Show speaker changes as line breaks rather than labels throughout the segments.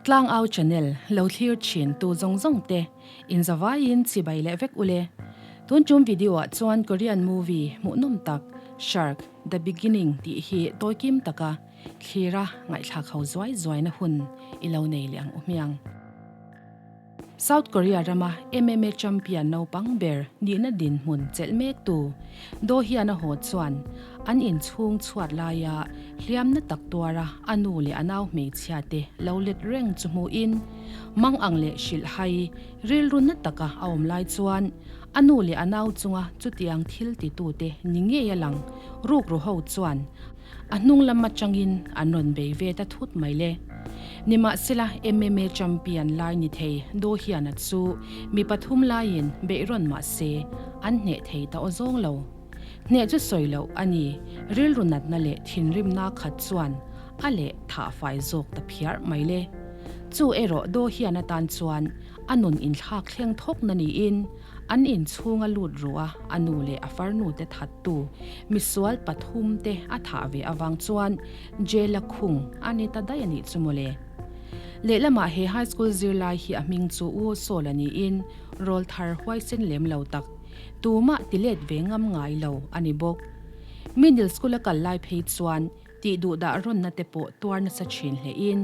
Tlangau channel lo thlir thin tu zawng zawng te in zavaiin chibai leh vek ule. Tun tum video ah chuan Korean movie hmuhnawm tak Shark, The Beginning tih hi tawikim taka thlira ngaihthlak ho zuai zuaina hun i lo nei leh ang u hmiang. South Korea rama MMA champion naupang ber nihna dinhmun chelh mek tu Do Hyun-a haw chuan an inchhung chhuat laia hliamna tak tuara a nu leh a nau hmeichhia te lo let reng chu hmuhin mang ang leh hrilh hai rilru na taka a awm lai chuan a nu leh a nau chunga chutiang thil titute ni ngei a lang rukru ho chuan A hnung lam atangin an rawn bei ve ta thut mai le. Nimahsela MMA champion lai ni thei Do Hyun-a chu mi pathum laiin beih rawn mah se an hneh thei ta aw zawng lo. Hneh chu sawi loh a ni, rilru natna leh thinrimna khat chuan a leh thah fai zawk ta phiarh mai le. Chu erawh Do Hyun-a tan chuan a nun inthlak thleng thawk na niin an inchhung a lut ruh a, a nu leh a farnu te that tu misual pathum te a thah ve avang chuan jail a khung a ni ta daih a nih chu mawle. Lehlamah he high school zirlai hi a hming chu U Sawl a niin rawl thar huaisen lem lo tak, tumah ti let ve ngam ngai lo a ni bawk. Middle school a kal lai phei chuan tih duh dah rawnna te pawh tuar nasa thin hlein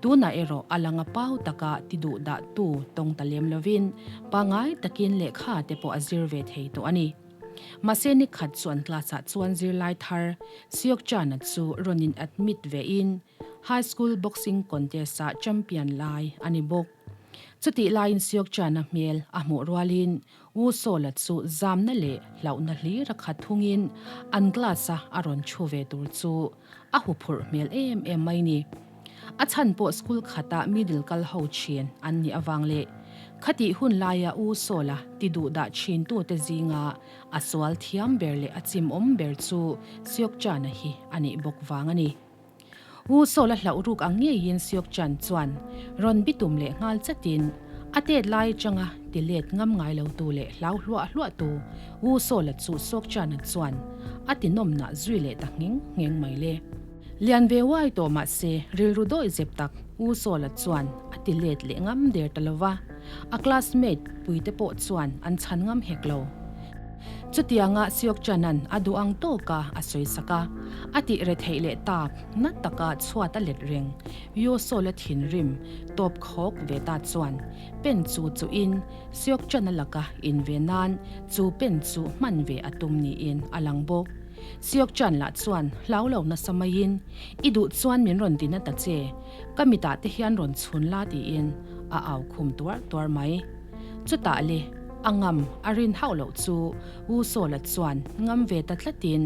Tunah erawh a lang a pau taka ti duh dah tu tawng ta lem lovin pangai takin lehkha te pawh a zir ve thei tawh a ni. Mahse ni khat chu an class ah chuan zirlai thar Seok Chan-a chu rawn in admit ve in High School Boxing Contest ah champion lai a ni bawk. Chutih laiin Seok Chan-a hmel a hmuh rualin Wu Sawla chu zamna leh hlauhna hlir a khat thungin an class a a rawn thu ve tur chu a huphurh hmel em em mai ni. A chhan pawh school khata middle kal ho thin an nih avang leh khatih hun laia U Sawla ti duh dah thin tute zinga a sual thiam ber leh a chimawm ber chu Seok Chan-a hi a nih bawk vang a ni. U Sawla hlauh ruk ang ngeiin Seok Chan chuan rawn bitum leh nghal chatin a tet lai atanga ti let ngam ngai lo tu leh hlau hluah hluah tu U Sawla chu Seok Chan-a chuan a ti nawmnah zui leh ta ngheng ngheng mai le. Lian ve uai tawh mah se rilru dawih zep tak U Sawla chuan a ti let leh ngam der ta lo va, a classmate puite pawh chuan an chhan ngam hek lo. Chutianga Seok Chan-a'n a duh ang tawka a sawi sak a, a tih re theih leh tak na taka chhuat a let reng Yo Sawla thinrim tawp khawk ve ta chuan pen chu chuhin Seok Chan-a laka in ve nan chu pen chu hman ve a tum niin a lang bawk. Seok Chan lah chuan hlau lo nasa maiin, I duh chuan min rawn ti na ta che, ka mitah te hian rawn chhun la tiin a au khum tuar tuar mai. Chutah le, a ngam a rin hauh loh chu U Sawla chuan ngam ve ta tlatin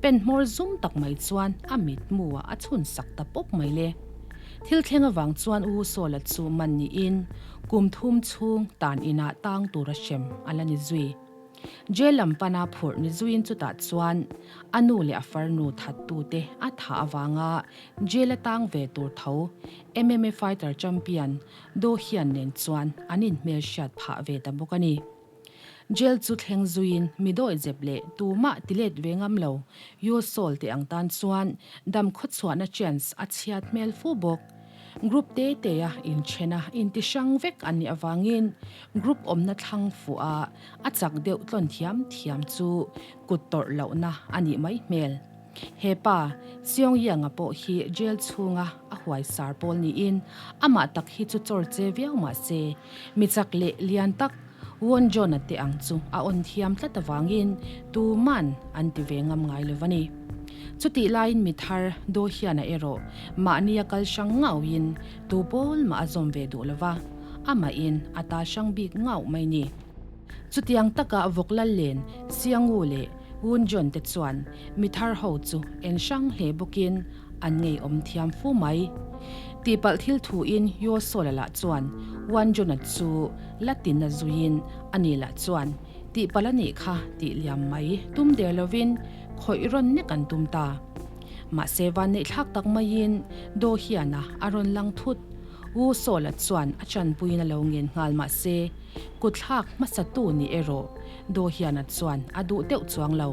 pen hmawr zum tak mai chuan a mitmu-ah a chhun sak ta pawp mai le. Thil thleng avang chuan U Sawla chu man niin kum thum chhung tan inah tang tura hrem a la ni zui. Jail lam pana phurh ni zuiin chutah chuan a nu leh a farnu thattute a thah avanga jail a tang ve tur tho MMA fighter champion Do Hyun nen chuan an inhmelhriat phah ve ta bawk a ni. Jail chu thleng zuiin mi dawi zep leh tumah ti let ve ngam lo Yoo Seol te ang tan chuan dam khawchhuahna chance a chhiat hmel fu bawk. Group te te a inthena intihrang vek an nih avangin group awmna thlang fuh a a chak deuh tlawn thiam thiam chu kut tawrh lohna a nih mai hmel. He pa, Seong Yang-a pawh hi jail chhunga a huai sar pawl niin amah tak hi chu chawr che viau mah se, mi chak leh lian tak Won John-a te ang chu a awn thiam tlat avangin tuman an ti ve ngam ngai lo a ni. Chutih laiin mi thar Do Hyun-a erawh mahnia kal hrang ngauhin tu pawl mah a zawm ve duh lo va, amahin a ta hrang bik ngauh mai ni. Chutiang taka vawk lal len Siangu leh Woon John te chuan mi thar ho chu en hrang hle bawkin an ngeiawm thiam fu mai. Tihpalh thil thuin Yo Sola lah chuan Woon John-a chu la tina zuiin ani lah chuan tihpalh a nih kha tih liam mai tum der lovin khawih rawn nek an tum ta. Mahse vanneih thlak tak maiin Do Hyun-a a rawn lang thut. Wu Sola chuan a chanpuiin a lo ngen nghal mahse kutthlak hmasatu ni erawh Do Hyun-a chuan a duh deuh chuang lo.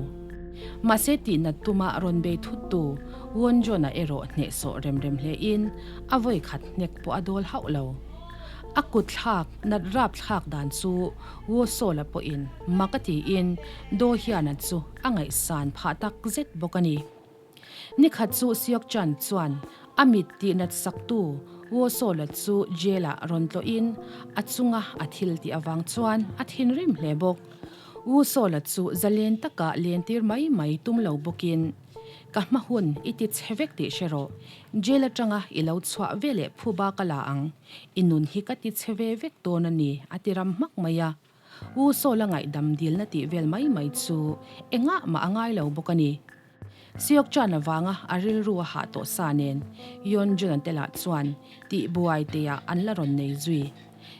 Mahse tihnat tuma rawn bei thuttu Won-Jona erawh hnehsawh rem rem hlein a vawi khat hnek pawh a dawl hauh lo. A kut thlak nat rap thlak dan chu Wo Sola pawhin mak a tiin Do Hiana chu a ngaihsan phah tak zet bawk a ni. Ni khat chu Seok Chan chuan a mit tihnat saktu Wo Sola chu jail-ah rawn tlawhin a chunga a thil tih avang chuan a thinrim hle bawk. Wu Sola chu zalen taka lentir mai mai tum lo bawkin, Ka hma hun i ti chhe vek tih hre rawh. Jail atanga i lo chhuah ve leh phuba ka la ang. I nun hi ka ti chhe ve vek dawn a ni, a ti ram hmak mai a. Wu Sola ngaihdam dilna tih vel mai mai chu engah mah a ngai lo bawk a ni. Seok Chan avanga a rilru a hah tawh sa nen Yeon Jun-a te lah chuan tih buai teiah an la rawn nei zui.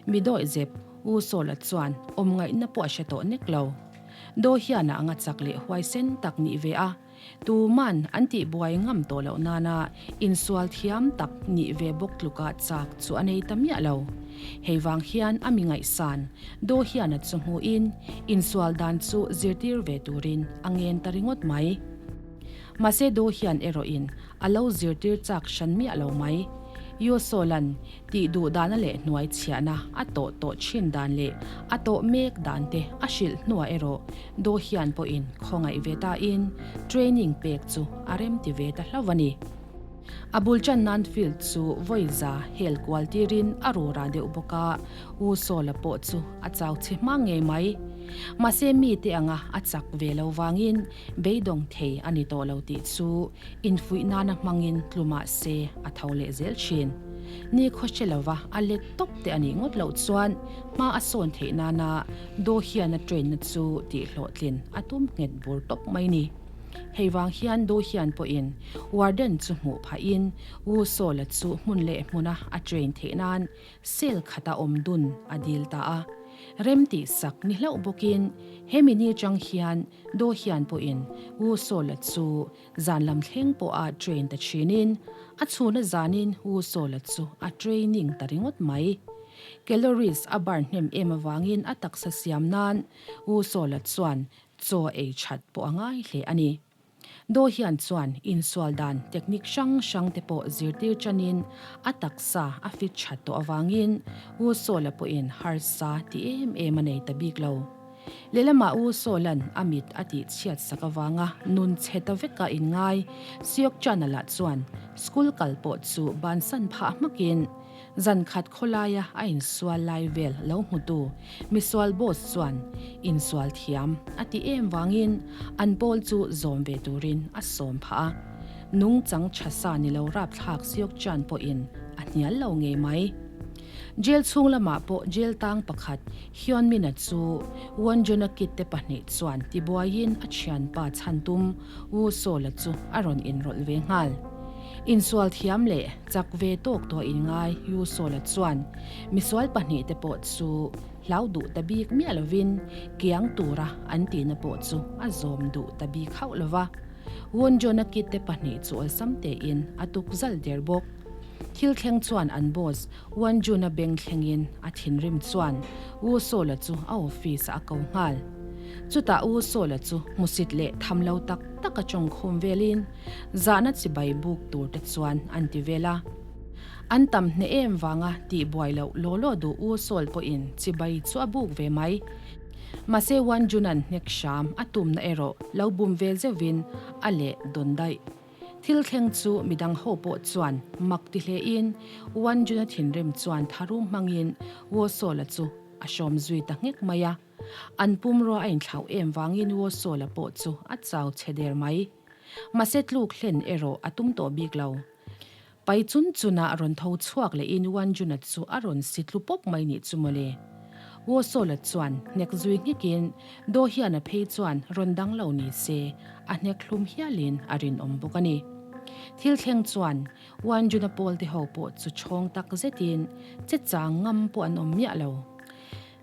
Mi dawih zep U Sola chuan awm ngaihna pawh a hre tawh nek lo. Do hian a anga chak leh huaisen tak nih ve a, tuman an tih buai ngam tawh loh nana insual thiam tak nih ve bawk tluka chak chu a nei ta miah lo. Hei vang hian a mi ngaihsan Do hian a chu hmuhin insual dan chu zirtir ve turin a ngen ta ringawt mai. Mahse Do hian erawhin a lo zirtir chak hran miah lo mai. Yosolan tih duh dana leh hnuai chhiahna a tawh tawh thin dan leh a tawh mek dan te a hrilh hnuah erawh Do hian pawhin khawngaih ve tain training pek chu a remti ve ta hlauh a ni. A bul chan nan field chu vawi za hel kual tirin a rura deuh bawk a, U Sawla pawh chu a chau chhe hma ngei mai. Mahse mite anga a chak ve lo vangin beidawng thei a ni tawh lo tih chu infuih nana hmangin tlu mah se a tho leh zel thin. Ni khaw hre lova a let tawp te a nih ngawt loh chuan hma a sawn theih nana Do hian a train na chu tih hlawhtlin a tum nghet bur tawp mai ni. Hei vang hian Do hian pawhin warden chu hmuh phahin Wu Sawla chu hmun leh hmuna a train theih nan cell khata awm dun a dil ta a. Rem tih sak ni hlauh bawkin hemi ni chang hian Do hian pawhin Wu Sawla chu zan lam thleng pawha train ta thinin a chhuna zanin Wu Sawla chu a training ta ringawt mai. Calories a burn hnem em avangin a taksa siam nan Wu Sawla chuan Chaw ei that pawh a ngai hle a ni. Do hian chuan insual dan technique hrang hrang te pawh zirtir chanin a taksa a fit that tawh avangin U Sawla pawhin harsa ti em em a nei ta bik lo. Lehlamah U Sawla'n a mit a tih chhiat sak avanga nun chhe ta veka inngai Seok Chana lah chuan school kal pawh chu bansan phah hmakin Zan khat khawlaia a insual lai vel lo hmutu misual boss chuan insual thiam a ti em vangin an pawl chu zawm ve turin a sawm phah a. Nungchang tha sa ni lo rapthlak Seok Chan pawhin a hnial lo ngei mai. Jail chhung lamah pawh jail tang pakhat Hyun Min-a chu Won Jun-a kit te pahnih chuan tibuaiin a thianpa chhan tum Woo Sol-a chu a rawn inrawlh ve nghal. Insual thiam leh chak ve tawk tawh inngai Yu Sawla chuan misual pahnihte pawh chu hlau duh ta bik miah lovin kiang tura an tihna pawh chu a zawm duh ta bik hauh lova. Won Jona kit te pahnih chu awlsam tein a tuk zal der bawk. Thil thleng chuan an boss Won Juna beng thlengin a thinrim chuan Wu Sawla chu a office ah a ko nghal. Chutah Wu Sawla chu hmusit leh tham lo tak tak a tawngkhum velin Zahna chibai buk tur te chuan an ti vel a. An tam hneh em vanga tih buai loh law law duh U Sawl pawhin chibai chu a buk ve mai. Mahse Wan Junan hnek hram a tumna erawh lo bum ve zeuhin a leh dawn daih. Thil thleng chu midang ho pawh chuan mak ti hlein Wan Juna thinrim chuan tharum hmangin Wo Sawla chu a hrawm zui ta nghek mai a. An pumrua a inthlauh em vangin Wo Sawla pawh chu a chau chhe der mai. Mahse tluk hlen erawh a tum tawh bik lo. Pai chun chunah rawn tho chhuak lehin Wan Juna chu a rawn si tlu pawp mai nih chu mawle. Wo Sawla chuan hnek zui nghekin Do hian a phei chuan rawn dang lo ni se a hnek hlum hialin a rinawm bawk a ni. Thil thleng chuan Wan Juna pawlte ho pawh chu chhawng tak zetin che chang ngam pawh an awm miah lo.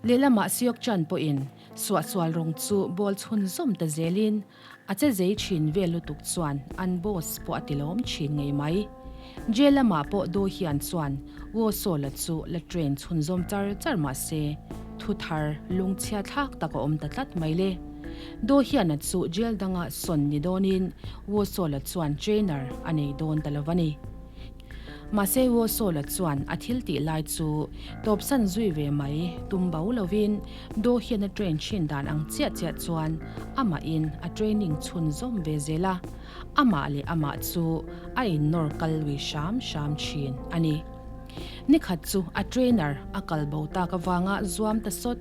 Lehlamah Seok Chan pawhin suahsual rawng chu bawl chhun zawm ta zelin A che zei thin vel lutuk chuan an boss pawh a ti lawm thin ngei mai. Jail lamah pawh Do Hian chuan Wo Sawla chu la train chhunzawm char char mah se, thu thar lungchhia thlak tak a awm ta tlat mai le. Do Hyun-a chu jail danga sawn ni dawnin Woo Sol-a chuan trainer a nei dawn ta lo va ni. Mahse Woo Sol-a chuan a thil tih lai chu tawpsan zui ve mai tum bo lovin Do Hyun-a train thin dan ang chiah chiah chuan amahin a training chhun zawm ve zel a, amah leh amah chu a innawr kal lui hram hram thin a ni. Nikhat chu a trainer a kal bo tak avanga zuam ta sawt.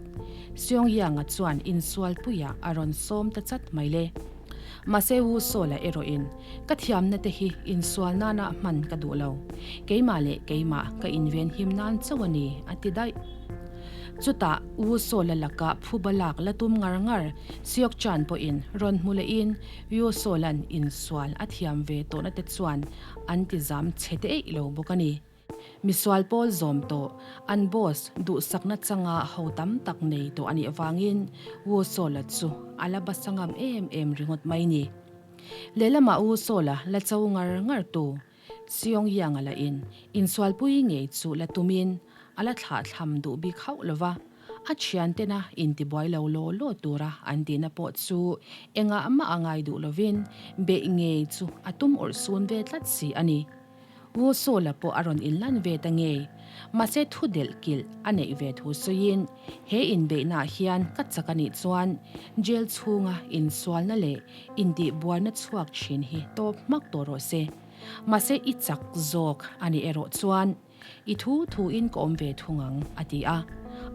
Seongyang-a chuan insualpuiah a rawn sawm ta chat mai le. Mahse Wu Saw-la erawhin, Ka thiamna te hi insual nana hman ka duh lo. Keimah leh keimah ka inven him nan chauh a ni, a ti daih. Chutah Wu Saw-la laka phuba lak la tum ngar ngar Seok Chan pawhin rawn hmu lehin Wu Saw-la'n insual a thiam ve tawhna te chuan an ti zam chhe te eih lo bawk a ni. Misual pawl zawm tawh, an boss duhsakna changa ho tam tak nei tawh a nih avangin Wu Sawla chu a la basa ngam em em ringawt mai ni. Lehlamah Wu Sawla la cho ngar ngar tu Seong Yang-a lahin insualpui ngei chu la tumin a la thlahthlam duh bik hauh lo va, a thiantena intibuai lo law law tura an tihna pawh chu engah mah a ngai duh lovin beih ngei chu a tum awrh sun ve tlat si a ni. Wu Sawla pawh a rawn inlan ve ta ngei. Mahse thu delh kilh a neih ve thu sawiin, he inbeihnaah hian ka chak a nih chuan jail chhunga insualna leh intihbuaina chhuak thin hi tawp hmak tawh rawh se. Mahse i chak zawk a nih erawh chuan i thu thuin ka awm ve thung ang, a ti a.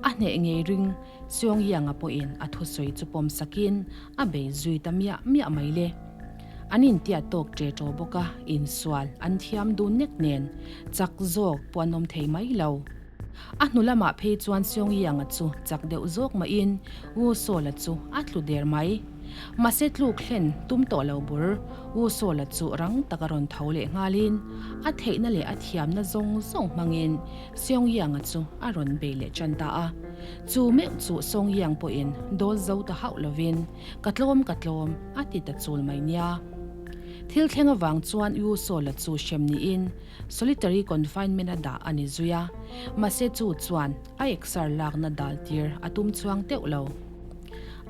A hneh ngei ring Seongyang-a pawhin a thusawi chu pawm sakin a bei zui ta miah miah mai le. An intiat tawk ṭe ṭaw bawk a, insual an thiam dun nek nen chak zawk pawh an awm thei mai lo. A hnu lamah phei chuan Seongyang-a chu chak deuh zawk mahin Wu Saw-la chu a tlu der mai. Mahse tluk hlen tum tawh lo bur, Wu Saw-la chu rang taka rawn tho leh nghalin a theihna leh a thiamna zawng zawng hmangin Seongyang-a chu a rawn bei leh ṭan ta a. Chu meuh chu Seongyang pawhin dawl zo ta hauh lovin Ka tlawm ka tlawm, a ti ta chul mai nia. Thil thleng avang chuan U Sawla chu hrem niin solitary confinement a dah a ni zui a, mahse chu chuan a exer lakna dal tir a tum chuang teuh lo.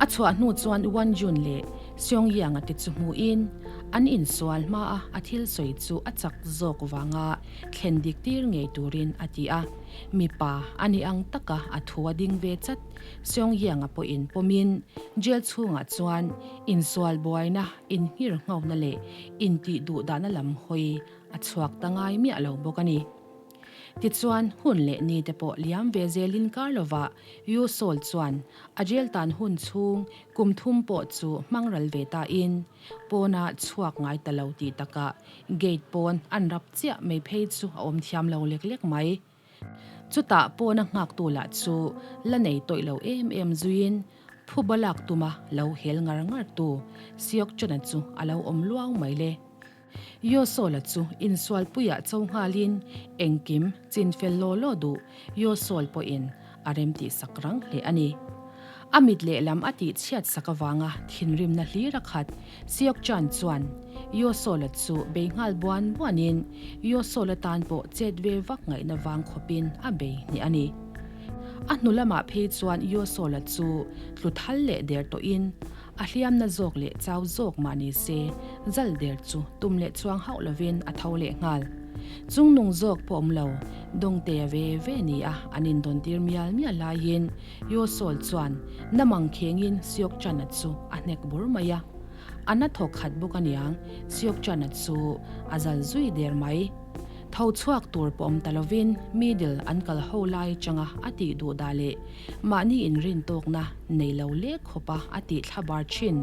A chhuah hnu chuan Wan Jun leh Seong Yang-a te chu hmuhin an insual hmaa a thil sawi chu a chak zawk vanga thlen dik tir ngei turin a ti a, mipa a ni ang taka a thu a ding ve chat. Seongyang-a pawhin pawmin jail chhungah chuan insual buaina, inhngir nghauhna leh intih duh dahna lam hawi a chhuak ta ngai miah lo bawk a ni. Tichuan, hun leh ni te pawh liam ve zelin kar lovah Yu Sol chuan a jail tan hun chhung kum thum pawh chu hmang ral ve tain pawnah chhuak ngai ta lo tih takah gate pawn an rap chiah mai phei chu a awm thiam lo lek lek mai. Chutah pawna nghaktu lah chu la nei tawih lo em em zuiin phuba lak tuma lo hel ngar ngar tu Seok Chona chu a lo awm luau mai le. Yosol-a chu insualpuiah cho nghalin engkim chin fel law law duh Yosol pawhin a remtih sak rang hle a ni. A mit lehlam a tih chhiat sak avanga thinrimna hlir a khat. Seok Chan chuan Yosola chu bei nghal buan buanin Yosola tan pawh chet ve vak ngaihna vang khawpin a bei hnih a ni. A hnu lamah phei chuan Yosola chu tlu thal leh der tawhin a hliamna zawk leh chau zawk mah ni se zal der chu tum leh chuang hauh lovin a tho leh nghal. Chungnung zawk pawh awm lo, Dawngtea ve ve ni a an indawntir mial mial laiin Yosol chuan namang khengin Seokchana chu a hnek bur mai a. A na thawk khat bawk aniang, Seokchana chu a zal zui der mai. Tho chhuak tur pawh awm ta lovin middle an kal ho lai changa a tih duh dah leh mahni inrin tawkna nei lo lek khawpa a tih thla bar thin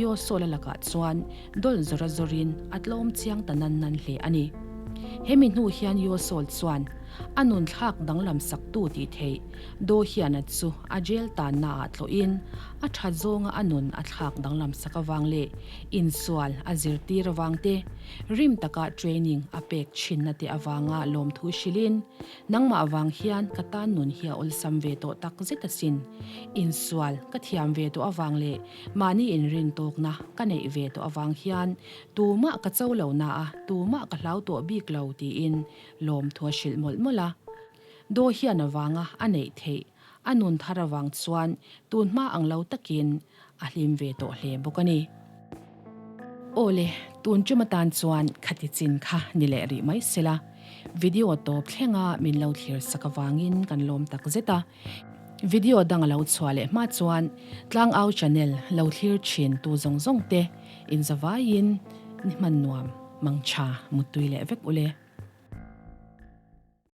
Yosola lakah chuan dawl zawra zawrin a tlawm chiang ta nan nan hle a ni. Hemi hnu hian Yosol chuan a nun thlak danglam saktu tih theih Do hian a chu a jail tanna ah tlawhin a tha zawnga a nun a thlak danglam sak avang leh insual a zirtir avang te, rim taka training a pek thinna te avanga lawmthu hrilhin, Nangmah avang hian ka tan nun hi a awlsam ve tawh tak zet asin. Insual ka thiam ve tawh avang leh mahni inrin tawkna ka neih ve tawh avang hian tumah ka cho lo na a, tumah ka hlau tawh bik lo tiin lawmthu a hrilh mawlh mawlh a. Daw hian avanga a neih theih. A nun thar avang chuan tun hma ang lo takin a hlim ve tawh hle bawk a ni. Aw le, tun tum atan chuan khati chin kha ni leh rih mai sela, video tawp thlenga min lo thlir sak avangin kan lawm tak zet a. Video dang a lo chhuah leh hma chuan Tlangau channel lo thlir thin tu zawng zawng te inzavaiin ni hman nuam mangtha muttui leh vek ule.